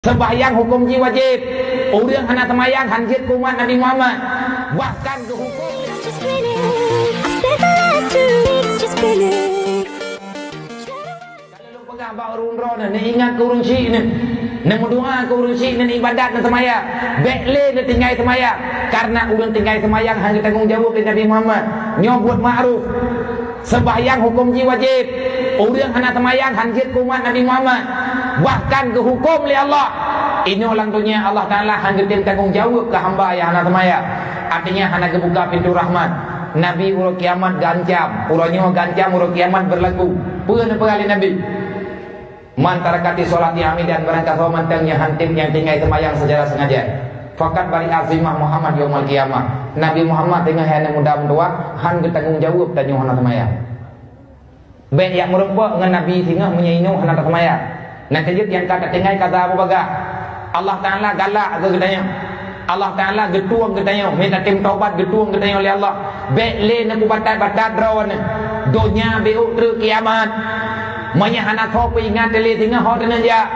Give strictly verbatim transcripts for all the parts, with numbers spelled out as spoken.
Sembahyang huköm jih wajéb. Ureuëng hana seumayang han jeuet keu umat Nabi Muhammad. Bahkan geuhuköm. Just spinning. I spent the last two weeks just spinning. Kalau lôn peugah bak ureuëng droeneuh, neuingat keu ureuëng syiek neuh, neumeudoá keu ureuëng syiek neuh, neuibadat, neuseumayang. Bék lé neutinggai seumayang, kareuna ureuëng tinggai seumayang han geutanggong jaweueb lé Nabi Muhammad. Nyoe buet ma'ruf. Sembahyang huköm jih wajéb. Ureuëng hana seumayang han jeuet keu umat Nabi Muhammad. Bahkan geuhuköm lé Allah. Inoe lam donya Allah Taala han geutem tanggong jaweueb keu hamba nyang hana seumayang. Artinya hana geubuka pintoe rahmat. Nabi uroe kiamat geuancam. Uroe nyoe geuancam, uroe kiamat beurlaku. Peue neupeugah lé Nabi? "Man tarakati sholati amidan," barang gasoe mantong nyang han tem nyang tinggai seumayang seucara seungaja, "faqad bari'a zimmah Muhammad yaumal qiyamah." Nabi Muhammad singoh hai aneuk muda meutuwah, han geutanggong jaweueb tanyoe hana seumayang. Bék jak meurumpok ngon Nabi singoh meunyoe inoe hana taseumayang. Nyang keujeuet nyang ka tatinggai ka saboh bagah. Allah Taala galak keu geutanyoe. Allah Taala geutueng geutanyoe, mita tem tobat geutueng geutanyoe lé Allah. Bék lé neupeubatat-batat droeneuh. Donya bék treuk kiamat. Meunyoe hana soe peuingat lé singoh ho teuneuk jak.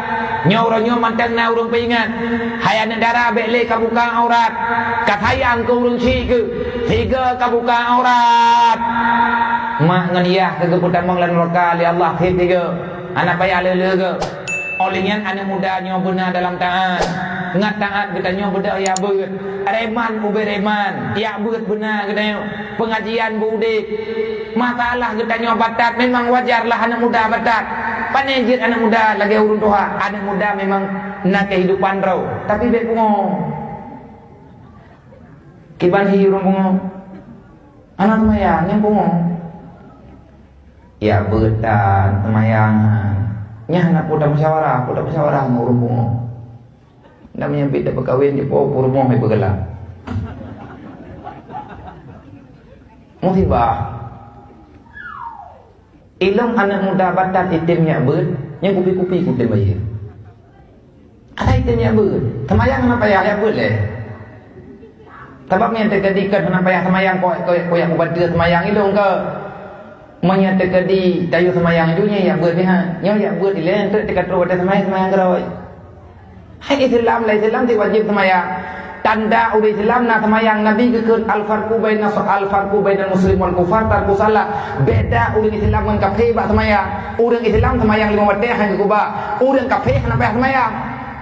Nyoe uroe nyoe mantong na ureuëng peuingat. Hai aneuk dara bék lé kabuka aurat. Kasayang keu ureuëng syiek keu. Sigoe kabuka aurat. Mak ngon yah keu geupeutamong lam nuraka lé Allah sit sigoe. Hana payah le-le goe. Óh lheueh nyan aneuk muda nyoe beuna dalam taát. Ngat taát geutanyoe beudôh jak beuet. Reman ubé reman, jak beuet beuna geutanyoe. Peungajian beu udeb. Masalah geutanyoe batat memang wajar lah aneuk muda batat. Pane jeuet aneuk muda lagée ureuëng tuha. Aneuk muda memang na keuhidupan droe, tapi bék pungo. Kiban hi ureuëng pungo. Hana seumayang, nyan pungo. Ya beuet tan seumayang. Nyan hana peue tamusyawarah, peue tamusyawarah ngon ureuëng pungo. Ndak meunyoe bit tapeukawen jipo peurumoh ipeugeulam. Musibah. Ilong aneuk muda batat item jak beuet, nyan kupi-kupi kutem bayeue. Asai item jak beuet, seumayang hana payah jak beuet lé. Sabab nyang teukeudi kon hana payah seumayang, kok, kok, kok jak mubantu seumayang ilong ke. Meunyoe teukeudi tayue seumayang ju nyan jak beuet pih ha. Nyoe jak beuet ilée enteuk teuka trok watée seumayang, seumayang keurôi. Hai Islam, lam Islam sit wajéb seumayang. Tanda ureuëng Islam na seumayang, Nabi geukheun, "Al-farqu baina, al-farqu bainal muslim wal kufar tarku shalah." Beda ureuëng Islam ngon kafé bak seumayang. Ureuëng Islam seumayang limong watée hana geukeubah. Ureuëng kafé hana payah seumayang.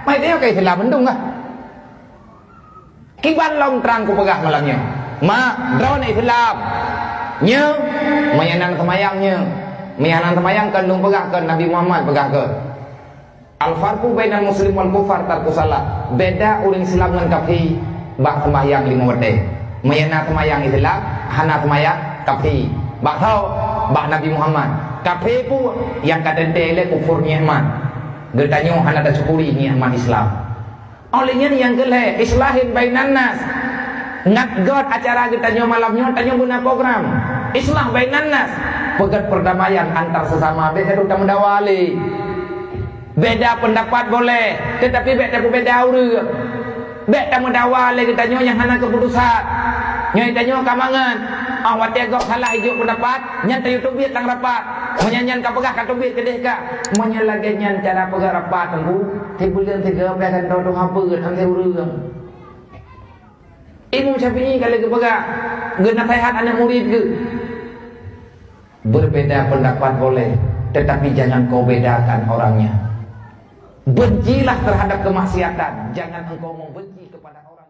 Mai teuka Islam mantong kah? Kiban lom trang kupeugah malam nyoe. Mak, droeneuh Islam. Nyoe, meunyoe nan seumayang nyoe. Meunyoe nan seumayang kon lôn peugah kon, Nabi Muhammad peugah kon. Al-farqu bainal muslim wal kufar tarku shalah. Beda ureuëng Islam ngon kafé bak seumayang limong watée. Meunyoe na seumayang Islam, hana seumayang kafé. Bak soe? Bak Nabi Muhammad. Kafé peue? Nyang ka teuntée lé kufur nikmat. Geutanyoe hana tasyukuri nikmat Islam. Óh lheueh nyan nyang keu lhée, islahin bainan nas. Ngat göt acara geutanyoe malam nyoe, tanyoe beuna program. Islah bainan nas. Peugét perdamaian antar sesama, bék gadoh tameudawa lé. Beda pendapat boleh, tetapi bék tapeubeda ureuëng. Bék tameudawa lé geutanyoe nyang hana keuputusan. Nyoe tanyoe ka mangat. Ah, watée gob salah ijok pendapat, nyan tayue teubiet lam rapat. Meunyoe nyan ka peugah ka teubiet keudeh ka. Meunyoe lagée nyan cara peugah rapat teungku, sibuleuen sigoe pih akan droe tuha beuet han ureuëng. Imam Syafi'i ka lheueh geupeugah, geunaseuhat aneuk murid geuh. Berbeda pendapat boleh, tetapi jangan kau bedakan orangnya. Bencilah terhadap kemaksiatan, jangan engkau membenci kepada orang